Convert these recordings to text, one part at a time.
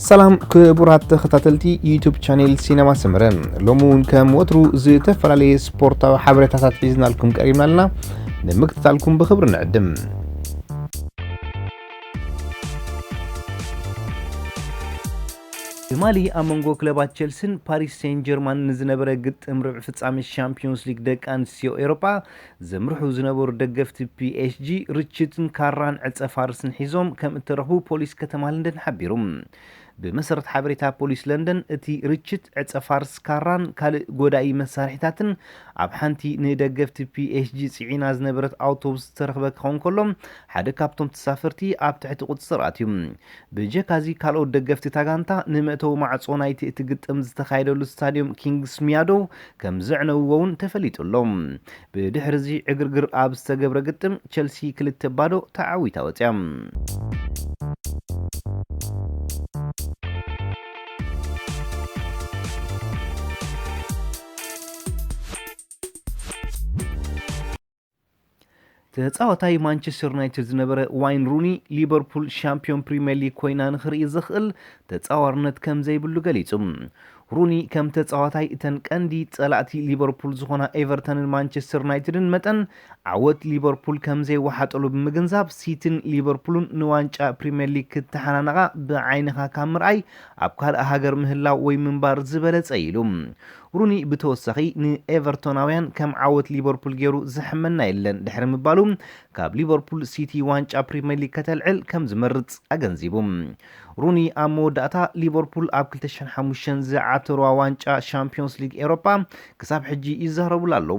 ሰላም ክቡራት ተኸታተልቲ ዩቱብ ቻኔል ሲነማ ሰመረ፣ ሎሚ እውን ከም ወትሩ ዝተፈላለየ ስፖርታዊ ሓበሬታታት ሒዝናልኩም ቀሪብና ኣለና። ንምክትታልኩም ብኽብሪ ንዕድም። ትማሊ ኣብ መንጎ ክለባት ቸልሲን ፓሪስ ሴን ጀርማን ንዝነበረ ግጥም ርብዒ ፍጻሜ ሻምፒዮንስ ሊግ ደቂ ኣንስትዮ ኤውሮጳ ዘምርሑ ዝነበሩ ደገፍቲ ፒኤስጂ ርችትን ካራን ዕጸ ፋርስን ሒዞም ከም እተረኽቡ ፖሊስ ከተማ ለንደን ሓቢሩ። ብመሰረት ሓበሬታ ፖሊስ ለንደን፣ እቲ ርችት ዕጸ ፋርስ ካራን ካልእ ጎዳኢ መሳርሒታትን ኣብ ሓንቲ ንደገፍቲ ፒኤስጂ ጽዒና ዝነበረት ኣውቶቡስ ዝተረኽበ ክኸውን ከሎ፣ ሓደ ካብቶም ተሳፈርቲ ኣብ ትሕቲ ቁጽጽር ኣትዩ። ብጀካዚ ካልኦት ደገፍቲ እታ ጋንታ ንመእተዊ ማዕጾ ናይቲ እቲ ግጥም ዝተኻየደሉ ስታድዮም ኪንግስ ሚያዶ ከም ዘዕነውዎ እውን ተፈሊጡ ኣሎ። ብድሕሪ እዚ ዕግርግር ኣብ ዝተገብረ ግጥም ቸልሲ ክልተ ባዶ ተዓዊታ ወጽያ። ተጻዋታይ ማንቸስተር ዩናይትድ ዝነበረ ዋይን ሩኒ፣ ሊቨርፑል ሻምፒዮን ፕሪምየር ሊግ ኮይና ንኽርኢ ዘኽእል ተጻዋርነት ከም ዘይብሉ ገሊጹ። ሩኒ ከም ተጻዋታይ እተን ቀንዲ ጸላእቲ ሊቨርፑል ዝኾና ኤቨርተንን ማንቸስተር ዩናይትድን መጠን፣ ዓወት ሊቨርፑል ከም ዘይወሓጠሉ ብምግንዛብ፣ ሲቲን ሊቨርፑልን ንዋንጫ ፕሪምየር ሊግ ክተሓናነቓ ብዓይንኻ ካብ ምርኣይ ኣብ ካልእ ሃገር ምህላው ወይ ምንባር ዝበለጸ ኢሉ። ሩኒ ብተወሳኺ ንኤቨርቶናውያን ከም ዓወት ሊቨርፑል ገይሩ ዝሕመና የለን ድሕሪ ምባሉ፣ ካብ ሊቨርፑል ሲቲ ዋንጫ ፕሪምየር ሊግ ከተልዕል ከም ዝመርጽ ኣገንዚቡ። ሩኒ ኣብ መወዳእታ ሊቨርፑል ኣብ ክልተ ሽሕን ሓሙሽተን ዝዓተርዋ ዋንጫ ሻምፒዮንስ ሊግ ኤውሮጳ ክሳብ ሕጂ ይዛረቡላ ኣለዉ።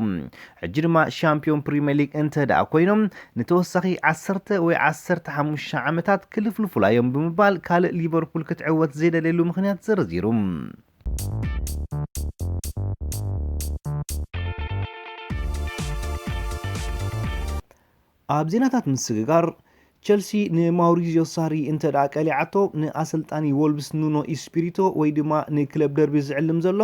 ሕጂ ድማ ሻምፒዮን ፕሪምየር ሊግ እንተ ደኣ ኮይኖም ንተወሳኺ ዓሰርተ ወይ ዓሰርተ ሓሙሽተ ዓመታት ክልፍልፉላ እዮም ብምባል ካልእ ሊቨርፑል ክትዕወት ዘይደልየሉ ምኽንያት ዘርዚሩ። ኣብ ዜናታት ምስግጋር፣ ቸልሲ ንማውሪዚዮ ሳሪ እንተ ደኣ ቀሊዓቶ፣ ንኣሰልጣኒ ወልቭስ ኑኖ ኢስፒሪቶ ወይ ድማ ንክለብ ደርቢ ዝዕልም ዘሎ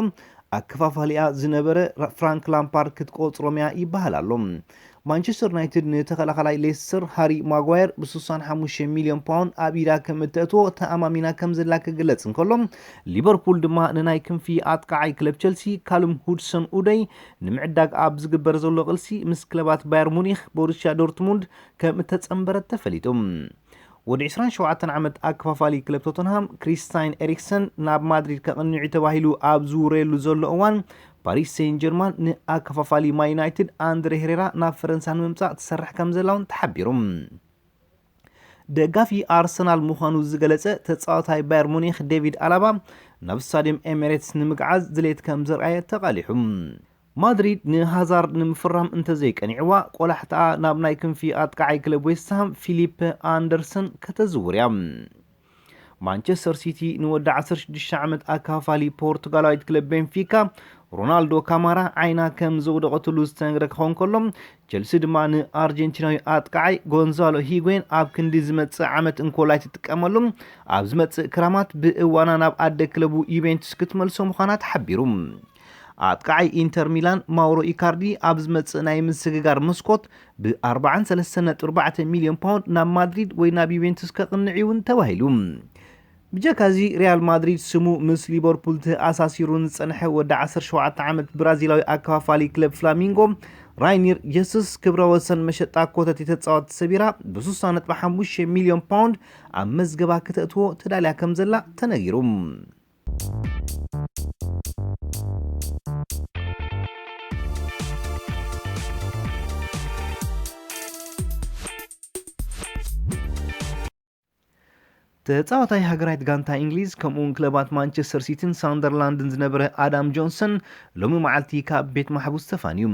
ኣከፋፋሊኣ ዝነበረ ፍራንክ ላምፓርድ ክትቆጽሮም እያ ይበሃል ኣሎ። ማንቸስተር ዩናይትድ ንተኸላኻላይ ሌስተር ሃሪ ማጓየር ብ65 ሚልዮን ፓውንድ ኣብ ኢዳ ከም እተእትዎ ተኣማሚና ከም ዘላ ክግለጽ እንከሎ፣ ሊቨርፑል ድማ ንናይ ክንፊ ኣጥቃዓይ ክለብ ቸልሲ ካሉም ሁድሰን ኡደይ ንምዕዳግ ኣብ ዝግበር ዘሎ ቅልሲ ምስ ክለባት ባየር ሙኒኽ፣ ቦሩሲያ ዶርትሙንድ ከም እተጸንበረት ተፈሊጡ። ወዲ ዕስራን ሸውዓተን ዓመት ኣከፋፋሊ ክለብ ቶተንሃም ክሪስታይን ኤሪክሰን ናብ ማድሪድ ከቕንዕ እዩ ተባሂሉ ኣብ ዝውረየሉ ዘሎ እዋን፣ ፓሪስ ሴን ጀርማን ንኣከፋፋሊ ማይ ዩናይትድ ኣንድሬ ሄሬራ ናብ ፈረንሳ ንምምጻእ ትሰርሕ ከም ዘላ እውን ተሓቢሩ። ደጋፊ ኣርሰናል ምዃኑ ዝገለጸ ተጻዋታይ ባየር ሙኒክ ዴቪድ ኣላባ ናብ ስታድየም ኤሚሬትስ ንምግዓዝ ድሌት ከም ዘርኣየ ተቓሊሑ። ማድሪድ ንሃዛርድ ንምፍራም እንተዘይቀኒዕዋ፣ ቆላሕታኣ ናብ ናይ ክንፊ ኣጥቃዓይ ክለብ ዌስትሃም ፊሊፕ ኣንደርሰን ከተዝውር እያ። ማንቸስተር ሲቲ ንወዲ ዓሰርተ ሽዱሽተ ዓመት ኣካፋሊ ፖርቱጋላዊት ክለብ ቤንፊካ ሮናልዶ ካማራ ዓይና ከም ዘውደቐትሉ ዝተነግረ ክኸውን ከሎ፣ ቸልሲ ድማ ንኣርጀንቲናዊ ኣጥቃዓይ ጎንዛሎ ሂጉዌን ኣብ ክንዲ ዝመጽእ ዓመት እንኮላይ ትጥቀመሉ፣ ኣብ ዝመጽእ ክራማት ብእዋና ናብ ኣደ ክለቡ ዩቬንቱስ ክትመልሶ ምዃና ተሓቢሩ። ኣጥቃዓይ ኢንተር ሚላን ማውሮ ኢካርዲ ኣብ ዝመጽእ ናይ ምስግጋር መስኮት ብ43.4 ሚልዮን ፓውንድ ናብ ማድሪድ ወይ ናብ ዩቬንቱስ ከቕንዕ እዩ እውን ተባሂሉ። ብጀካዚ ሪያል ማድሪድ ስሙ ምስ ሊቨርፑል ተኣሳሲሩ ንዝጸንሐ ወዲ ዓሰርተ ሸውዓተ ዓመት ብራዚላዊ ኣከፋፋሊ ክለብ ፍላሚንጎ ራይኒር ጀሱስ ክብረ ወሰን መሸጣ ኮተት ተጻወቲ ሰቢራ ብ60.5 ሚልዮን ፓውንድ ኣብ መዝገባ ክተእትዎ ተዳልያ ከም ዘላ ተነጊሩ። ተጻዋታይ ሃገራዊት ጋንታ እንግሊዝ ከምኡውን ክለባት ማንቸስተር ሲቲን ሳንደርላንድን ዝነበረ ኣዳም ጆንሰን ሎሚ መዓልቲ ካብ ቤት ማሕቡስ ተፋንዩ።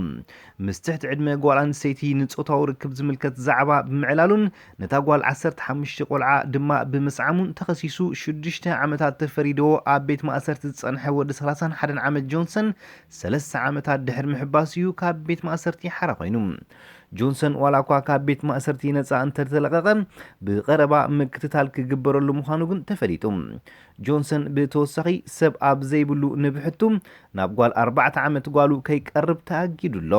ምስ ትሕቲ ዕድመ ጓል ኣንስተይቲ ንጾታዊ ርክብ ዝምልከት ዛዕባ ብምዕላሉን ነታ ጓል ዓሰርተ ሓሙሽተ ቆልዓ ድማ ብምስዓሙን ተኸሲሱ ሽዱሽተ ዓመታት ተፈሪድዎ ኣብ ቤት ማእሰርቲ ዝጸንሐ ወዲ ሰላሳን ሓደን ዓመት ጆንሰን ሰለስተ ዓመታት ድሕሪ ምሕባስ እዩ ካብ ቤት ማእሰርቲ ሓራ ኮይኑ። ጆንሰን ዋላ እኳ ካብ ቤት ማእሰርቲ ነጻ እንተተለቐቐ፣ ብቐረባ ምክትታል ክግበረሉ ምዃኑ ግን ተፈሊጡ። ጆንሰን ብተወሳኺ ሰብ ኣብ ዘይብሉ ንብሕቱ ናብ ጓል ኣርባዕተ ዓመት ጓሉ ከይቀርብ ተኣጊዱ ኣሎ።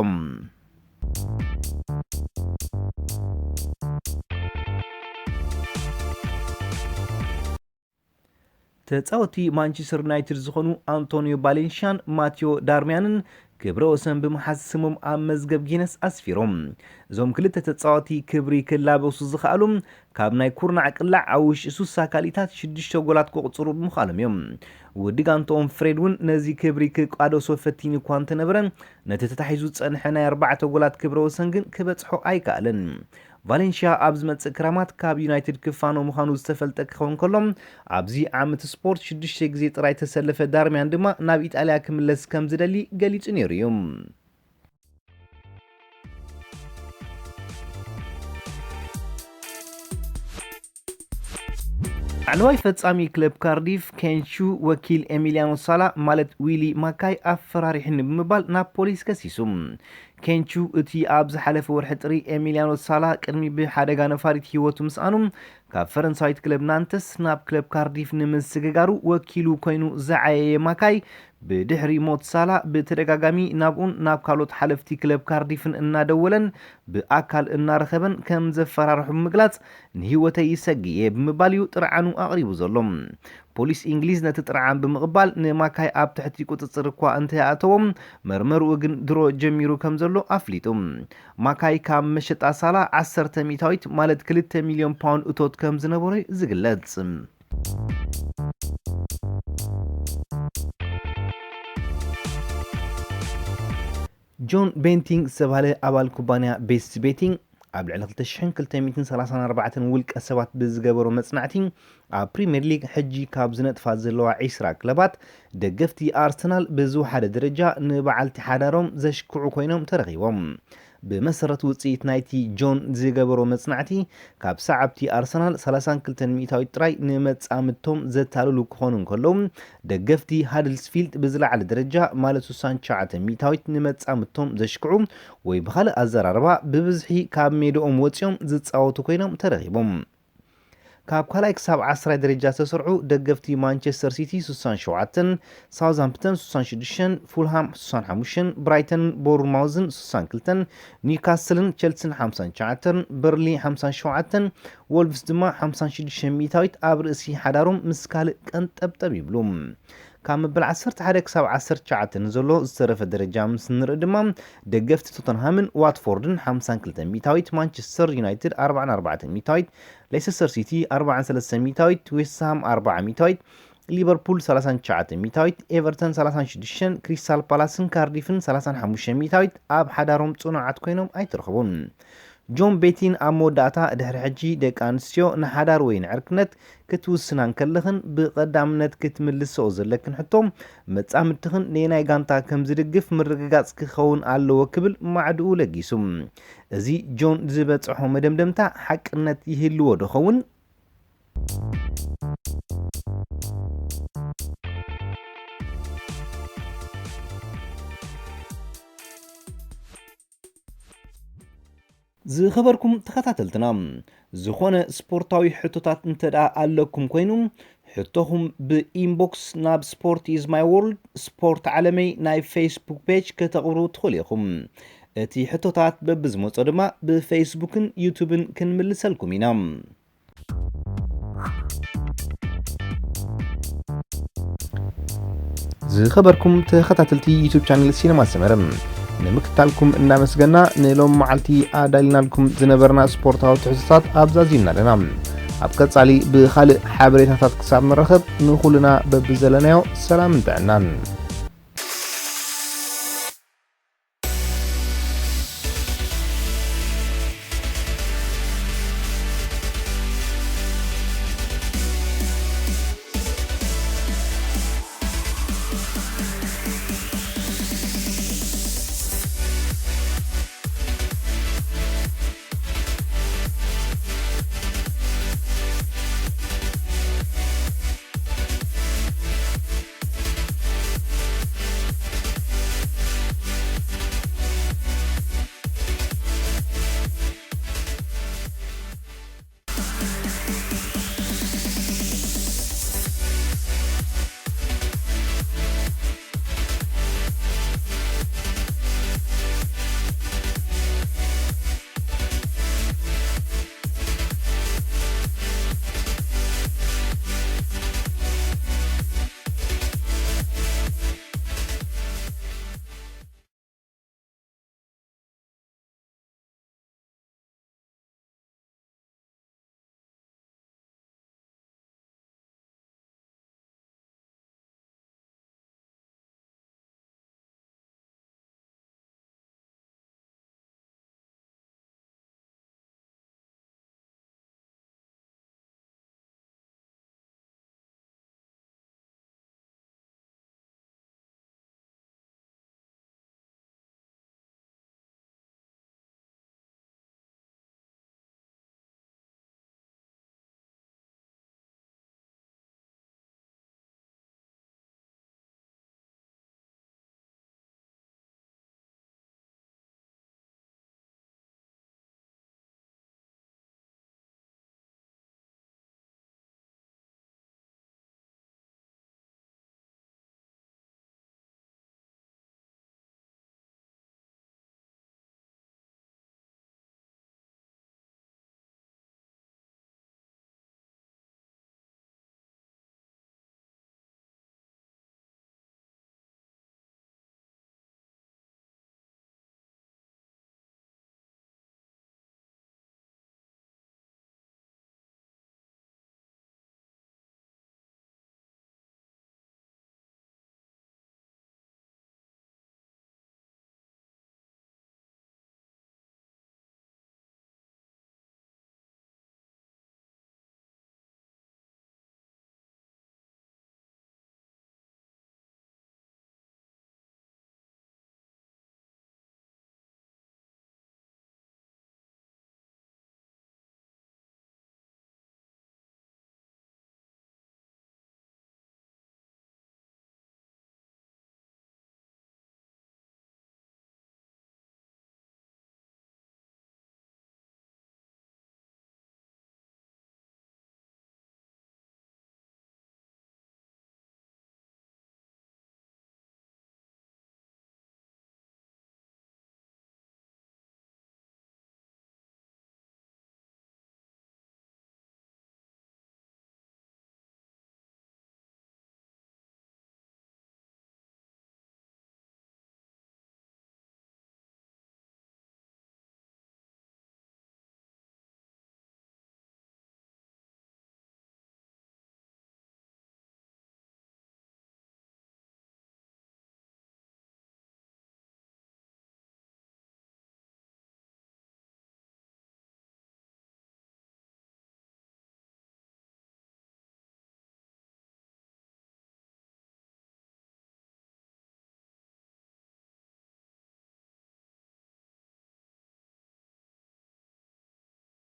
ተጻወቲ ማንቸስተር ዩናይትድ ዝኾኑ ኣንቶኒዮ ባሌንሽያን ማቴዎ ዳርሚያንን ክብረ ወሰን ብምሓዝ ስሞም ኣብ መዝገብ ጊነስ ኣስፊሮም። እዞም ክልተ ተጻወቲ ክብሪ ክላበሱ ዝኸኣሉ ካብ ናይ ኩርናዕ ቅላዕ ኣብ ውሽጢ ሱሳ ካልኢታት ሽዱሽተ ጎላት ክቕጽሩ ብምኻሎም እዮም። ውዲ ጋንቶኦም ፍሬድ እውን ነዚ ክብሪ ክቋደሶ ፈቲኑ እኳ እንተነበረ፣ ነቲ ተታሒዙ ዝጸንሐ ናይ ኣርባዕተ ጎላት ክብረ ወሰን ግን ክበጽሖ ኣይከኣለን። ቫሌንሽያ ኣብ ዝመጽእ ክረማት ካብ ዩናይትድ ክፋኖ ምዃኑ ዝተፈልጠ ክኸውን ከሎ፣ ኣብዚ ዓመት ስፖርት ሽዱሽተ ግዜ ጥራይ ተሰለፈ ዳርሚያን ድማ ናብ ኢጣልያ ክምለስ ከም ዝደሊ ገሊጹ ነይሩ እዩ። ላዕለዋይ ፈጻሚ ክለብ ካርዲፍ ኬንቹ ወኪል ኤሚሊያኖ ሳላ ማለት ዊሊ ማካይ ኣፈራሪሕኒ ብምባል ናብ ፖሊስ ከሲሱ። ኬንቹ እቲ ኣብ ዝሓለፈ ወርሒ ጥሪ ኤሚሊያኖ ሳላ ቅድሚ ብሓደጋ ነፋሪት ህይወቱ ምስኣኑ ካብ ፈረንሳዊት ክለብ ናንተስ ናብ ክለብ ካርዲፍ ንምስግጋሩ ወኪሉ ኮይኑ ዝዓየየ ማካይ ብድሕሪ ሞት ሳላ ብተደጋጋሚ ናብኡን ናብ ካልኦት ሓለፍቲ ክለብ ካርዲፍን እናደወለን ብኣካል እናረኸበን ከም ዘፈራርሑ ብምግላጽ ንህይወተይ ይሰግእ እየ ብምባል እዩ ጥርዓኑ ኣቕሪቡ ዘሎ። ፖሊስ እንግሊዝ ነቲ ጥርዓን ብምቕባል ንማካይ ኣብ ትሕቲ ቁጽጽር እኳ እንተኣተዎም መርመርኡ ግን ድሮ ጀሚሩ ከም ዘሎ ኣፍሊጡ። ማካይ ካብ መሸጣ ሳላ ዓሰርተ ሚእታዊት ማለት ክልተ ሚልዮን ፓውንድ እቶት ከም ዝነበሮ እዩ ዝግለጽ። ጆን ቤንቲንግ ዝተባህለ ኣባል ኩባንያ ቤስት ቤቲንግ ኣብ ልዕሊ ክልተ ሽሕን ክልተ ሚእትን ሰላሳን ኣርባዕተን ውልቀ ሰባት ብዝገበሮ መጽናዕቲ ኣብ ፕሪምየር ሊግ ሕጂ ካብ ዝነጥፋ ዘለዋ ዒስራ ክለባት ደገፍቲ ኣርሰናል ብዝወሓደ ደረጃ ንበዓልቲ ሓዳሮም ዘሽክዑ ኮይኖም ተረኺቦም። ብመሰረት ውጽኢት ናይቲ ጆን ዝገበሮ መጽናዕቲ ካብ ሰዓብቲ ኣርሰናል ሰላሳን ክልተን ሚእታዊት ጥራይ ንመጻምድቶም ዘታልሉ ክኾኑ እንከለዉ ደገፍቲ ሃደርስፊልድ ብዝለዓለ ደረጃ ማለት ስሳን ትሽዓተ ሚእታዊት ንመጻምድቶም ዘሽክዑ ወይ ብኻልእ ኣዘራርባ ብብዝሒ ካብ ሜድኦም ወጺኦም ዝጻወቱ ኮይኖም ተረኺቦም። ካብ ካልኣይ ክሳብ ዓስራይ ደረጃ ዝተሰርዑ ደገፍቲ ማንቸስተር ሲቲ ስሳን ሸውዓተን፣ ሳውዝሃምፕተን ስሳን ሽዱሽተን፣ ፉልሃም ስሳን ሓሙሽተን፣ ብራይተንን ቦርንማውዝን ስሳን ክልተን፣ ኒውካስልን ቸልሲን ሓምሳን ትሽዓተን፣ በርሊ ሓምሳን ሸውዓተን፣ ወልቭስ ድማ ሓምሳን ሽዱሽተን ሚእታዊት ኣብ ርእሲ ሓዳሮም ምስ ካልእ ቀንጠብጠብ ይብሉ። ካብ መበል ዓሰርተ ሓደ ክሳብ ዓሰርተ ትሽዓተ ንዘሎ ዝተረፈ ደረጃ ምስ ንርኢ ድማ ደገፍቲ ቶተንሃምን ዋትፎርድን ሓምሳን ክልተን ሚእታዊት፣ ማንቸስተር ዩናይትድ ኣርባዓን ኣርባዕተን ሚእታዊት፣ ሌስተር ሲቲ ኣርባዓን ሰለስተን ሚእታዊት፣ ዌስትሃም ኣርባዓ ሚእታዊት፣ ሊቨርፑል ሰላሳን ትሽዓተ ሚእታዊት፣ ኤቨርተን ሰላሳን ሽዱሽተን፣ ክሪስታል ፓላስን ካርዲፍን ሰላሳን ሓሙሽተን ሚእታዊት ኣብ ሓዳሮም ጽኑዓት ኮይኖም ኣይተረኽቡን። ጆን ቤቲን ኣብ መወዳእታ ድሕሪ ሕጂ ደቂ ኣንስትዮ ንሓዳር ወይ ንዕርክነት ክትውስና እንከለኽን ብቐዳምነት ክትምልስኦ ዘለክን ሕቶ መጻምድትኽን ነየናይ ጋንታ ከም ዝድግፍ ምርግጋጽ ክኸውን ኣለዎ ክብል ማዕድኡ ለጊሱ። እዚ ጆን ዝበጽሖ መደምደምታ ሓቅነት ይህልዎ ዶ ኸውን? ዝኸበርኩም ተኸታተልትና፣ ዝኾነ ስፖርታዊ ሕቶታት እንተ ደኣ ኣለኩም ኮይኑ፣ ሕቶኹም ብኢንቦክስ ናብ ስፖርት ኢዝ ማይ ወርልድ፣ ስፖርት ዓለመይ ናይ ፌስቡክ ፔጅ ከተቕርቡ ትኽእሉ ኢኹም። እቲ ሕቶታት በብዝመጾ ድማ ብፌስቡክን ዩቱብን ክንምልሰልኩም ኢና። ዝኸበርኩም ተኸታተልቲ ዩቱብ ቻነል ሲነማ ሰመረ፣ ንምክታልኩም እናመስገና ንሎም መዓልቲ ኣዳሊናልኩም ዝነበርና ስፖርታዊ ትሕዝቶታት ኣብዛዚምና ኣለና። ኣብ ቀጻሊ ብኻልእ ሓበሬታታት ክሳብ ንራኸብ ንኹልና በብዘለናዮ ሰላምን ጥዕናን።